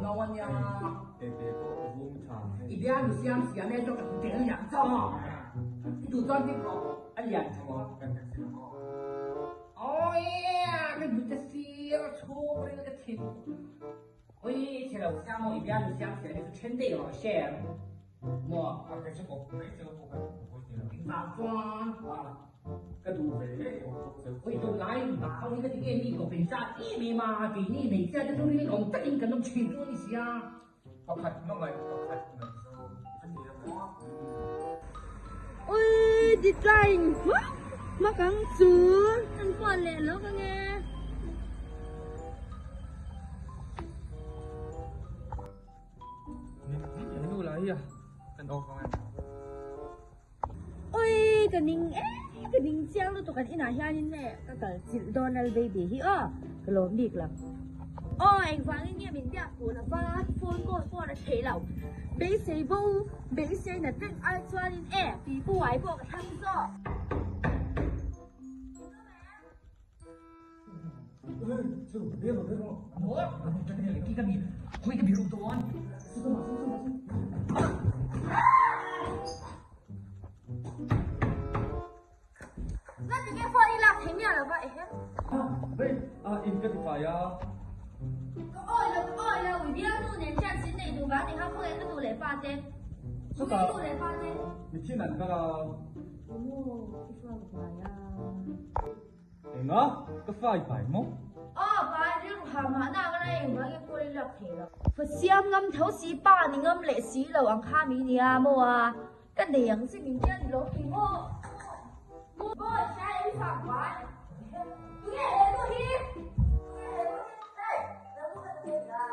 no ania. I bialnu siam siam e zawk a tel lian chaw. I duh chuan dik rawh a lian tha maw. Awi ka hnute sir chhung ril ka thin. Oi chhe lo siam maw i bialnu siam siam hi chu then daih rawh share maw. Engvang chuan Ka duh ve ngei awm bawk cheu. Oi tunlai mipa ho hi ka ti nge mi kawp in zat em em a, keini hmeichhia te chu rilin awm takin kan awm thin chu a ni sia. Pakhat hmangaih pakhat ngaihzawng a ni a maw? Oi design hmak hmak ang chu. Kan kual leh lawk ange. Nu lah hi a kan off ang e. Oi ka ning e ka ning chiang lutuk kan inah hianin e ka kal chilh dawn lal baby hi aw ka lawm bik lo. Aw engvangin nge min biak tur lova phone call pawh a theih lo beisei bo beisei nat reng ai chuanin e pipu ai pawh ka thlang zawk. Na ti nge phone i lak thei miah lova ehe. Hei a in ka ti fai a. Ka awi lo ka awi lo i bialnu nen hian sin nei duh vang ni kha khawngaih ka nu leh pa te. Chutah Nu leh pa te. Mithin an kal a. Aw i fa ka pai a. Enga? Ka fa i pai maw? Aw pai rilru ha mahna ka la eng vang in phone i lak thei lo. Fa siam ngam tho si pa ni ngam leh si lo ang kha mi nia maw a? Ka nei ang che min tia ni lo ti maw? Maw hria i fa ka pai. Tunge he nu hi? Tunge he nu hi? Hey, lo nu ka ta ve nia.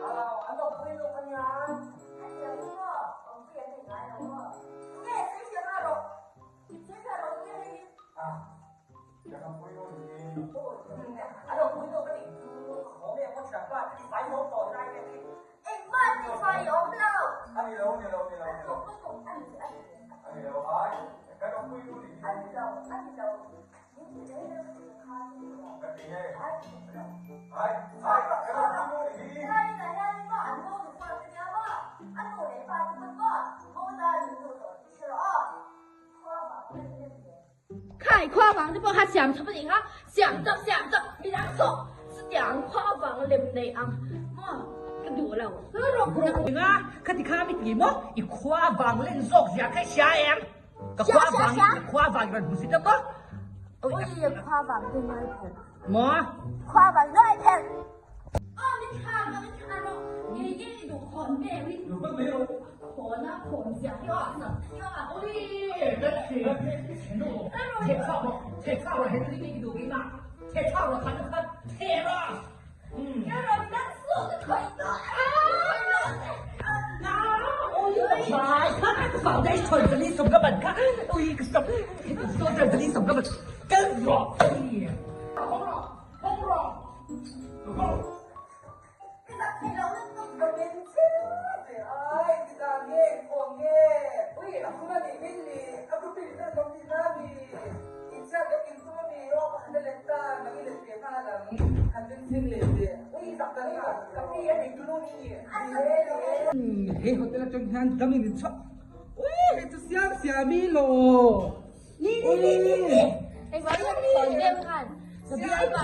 Aw, an lo pui lo ka nia. A ti lo ni maw? Awmpui an nei ngai lo maw? Tunge sawifiah nga rawh. Sawifiah rawh tunge hei hi? Ah. Engmah tifai awm lo. Khai khua vang te pawh kha siam chawp a nih kha, siam chawp siam chawp midang saw chutiang khua vang lem nei ang maw ka duh lo. Ringa khati kha mi ti maw i khua vang len zawk zia kha i hria em? Ka khua vang ka khua vang i rawn hmu si ta maw? Ui khua vang te ngai phelh. Maw? Khua vang ngai phelh. Aw min thlah rawh min thlah rawh ngei ngei i duh khawn ve min khawn a khawn ziah hi aw a sam hi aw. Ui kan theh theh chhuak rawh theh chhuak rawh he thil hi i duh keimah theh chhuak rawh khan khan theh rawh. Ka rawn dang suh ka khawih tawh Mai kha ka foundation zali sum ka ban kha ui ka sum foundation zali sum ka ban kal rawh. Hawng rawh hawng rawh. He hotel atang hian dam in chhuak ui hei chu siam siam i lo Ni ni ni ni ni engvang in khawn deuh khan ka bialpa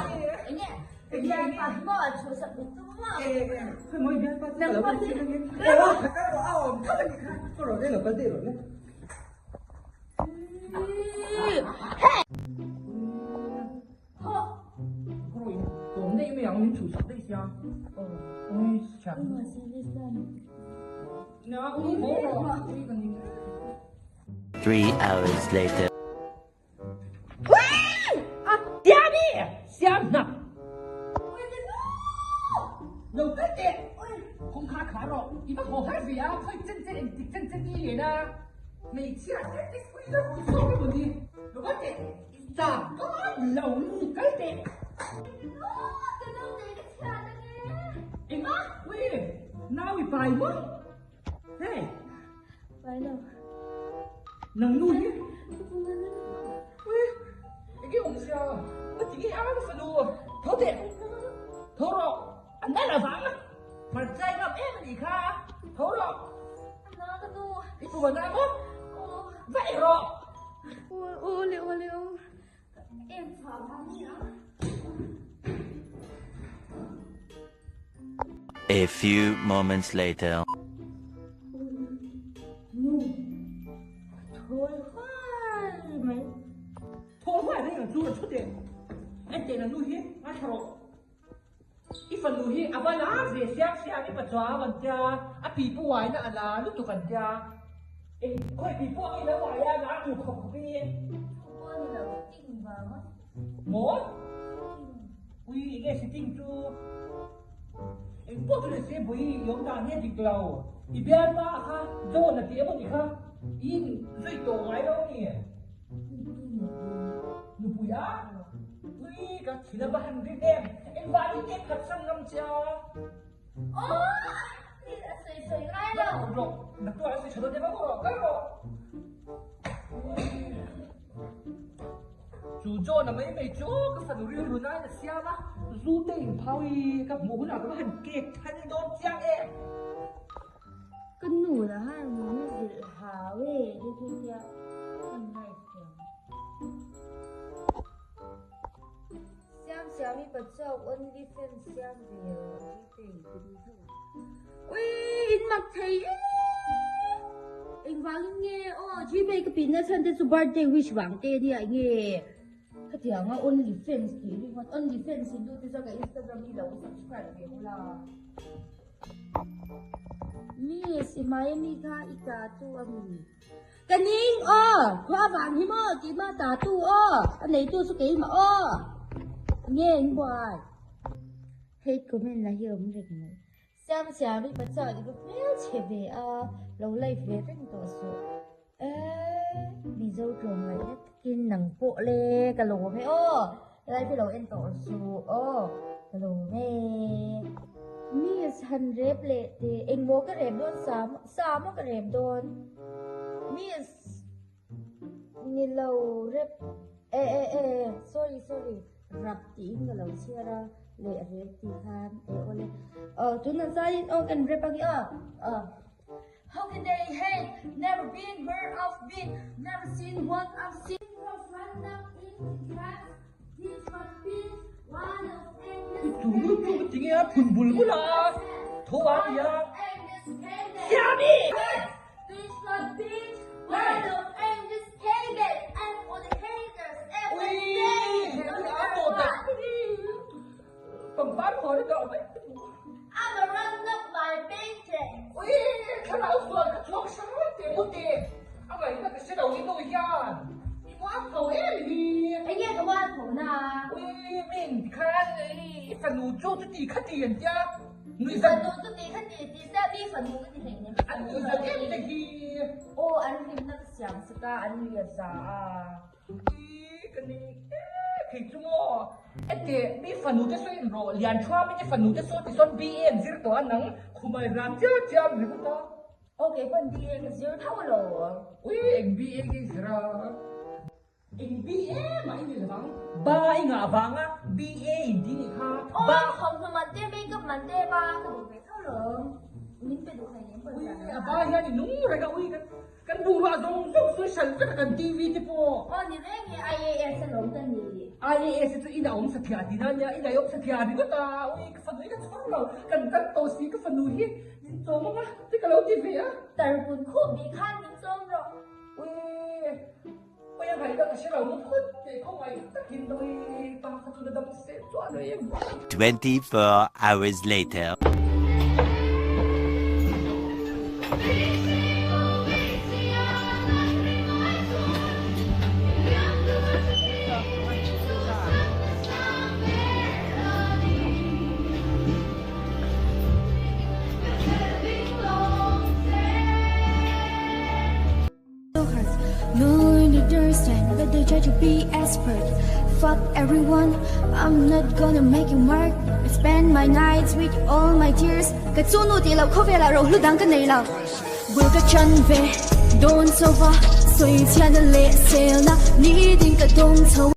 enge ka bialpa hi maw a thu sak dik chu maw Khoi mawi bialpa chu ka lo kal tir angin ka kal rawh a awm tho ani kha ka rawh le lo kal daih rawh le. 3 hours later. Siam hna. Lo kal teh. Kawngkhar khar rawh. I va haw har ve a, khawi chen chen engtik chen chen i len a. Hmeichhia te te pui deuh zawk emaw ni. Lo kal teh. Zam ka lo kal teh. Engah? Ui, nau i pai maw? Hey. Pai lo. Nang nu hi. Ui, enge awm sia. Ka ti nge a ka fanu. Tho teh. Tho rawh. An nai lo vang. Hmarchai ngam em. van a maw? Va ei rawh. Aw le aw le aw. Ka en chhuah vang ni ang. A few moments later. Nu, ka thawl huai mai. Thawl huai reng ang chu a thu teh. Enteh na nu hi ngaithla rawh. I fanu hi a va la ve siam siam i pachuau an tia, a pi pu uaina a la lutuk an tia. Eng khawi pi pawh i lo uai a la tur khawp khawp i. Chu pawh ni lo ting vang a. Maw? Ui enge sitting chu eng pawh chu ni se bui i awm dan hi a dik lo. I bialpa kha John a ti emaw ni kha i in zui tawh ngai lo a ni. Nupui a? Ui ka thil a va han rin em! Engvangin nge phatsan ngam che a? Aw! Thil a sawi sawi ngai lo. Rawh, naktuah a sawi tha dawn em a rawh, kal rawh. Chu John a mai mai chu ka fanu rilru nain a siam a, zu te in phau i ka hmuh hunah ka va han kek than dawn chiang em! Ka nu lah han min zilh hau e te chu tia ka live thiam. Siam siam i pachuak only fan siam ve rawh gpay ka duh tho. Ui in mak thei e engvangin nge aw gpay ka pin na chhan te chu birthday wish vang te ania nge khatianga only fans tih ringawt only fans in duh te chuan ka instagram hi lo subscribe ve ula. Miss i hmai ami kha i tattoo ami? Ka ning aw! Khua vang hi maw tih ma tattoo aw! A neitu chu keimah aw! Nge in buai? Hei comment lah hi awm reng mai. Siam siam i pachuak i va hmel chhe ve a, lo live ve reng tawh suh. Eee Mizo tlawmngaihna takin nang pawh le ka lawm e aw helai hi lo en tawh suh aw ka lawm e Miss han rep leh teh engmaw ka rep dawn sa sa maw ka rep dawn Miss ni lo rep e e e sorry sorry rap tiin ka lo chhiar a leh rep tih khan e awle aw tunah chuanin aw kan rep ang i aw aw. How can they hate? Never been where I've been, never seen what I've seen. Tu nu tu ka ti nge a phun bul bul a tho a ti a Siami! Ui he nu a tawh tak pangpar khaw na dawh mai. Ui thlarau sual ka chhuak hrang hlek teh mu teh a ngaihna ka hre lo hi nu hian i mual pho em hi. Enge ka mual pho na? Ui min khan i fanu chu chuti kha ti an tia nui zan. Fanu chuti kha ti ti sia mi fanu ka ti hlei nem. An nui zan em te hi. Aw an hlimna ka siam sak a an nui a za a. Ui ka ning e thei chu maw ete mi fanu te saw in rawh lian thuam in i fanu te saw ti sawn BA an zir tawh a nang khumai ram chiam chiam ringawt a. Aw kei pawn BA ka zir tho lo. Ui eng BA nge i zir a? Eng BA mah i ni lovang ba i ngah vanga BA in ti nih kha. Aw thawmhnaw man te makeup man te ba ka duh ve tho lo. Min pe duh hlei nem pawn Ui a ba hian i nung reng a ui kan Kan bungrua zawng zawng sawi hran vek a kan TV te pawh. Aw ni reng e IAS a lawm ka ni. IAS hi chu ina awm sathiah tih na nia, ina i awm sathiah ringawt a, ui ka fanu hi ka chhawr lo, kan tan tawh si ka fanu hi min chawm ang a ti ka lo ti ve a. Tarpun khup bih khan min chawm rawh. Ui ui a ngaihna ka hre lo mu phawt teh khawngaih takin ui pa kha chu na dam se chuan ui. 24 hours later. But they try to be expert. Fuck everyone, I'm not gonna make you mark. I spend my nights with all my tears. Ka chu nu tih loh khawvelah rohlu dang ka nei lo. Bul ka chan ve dawn chauh va, sawi chhiatna leh selna ni ding ka dawng chho.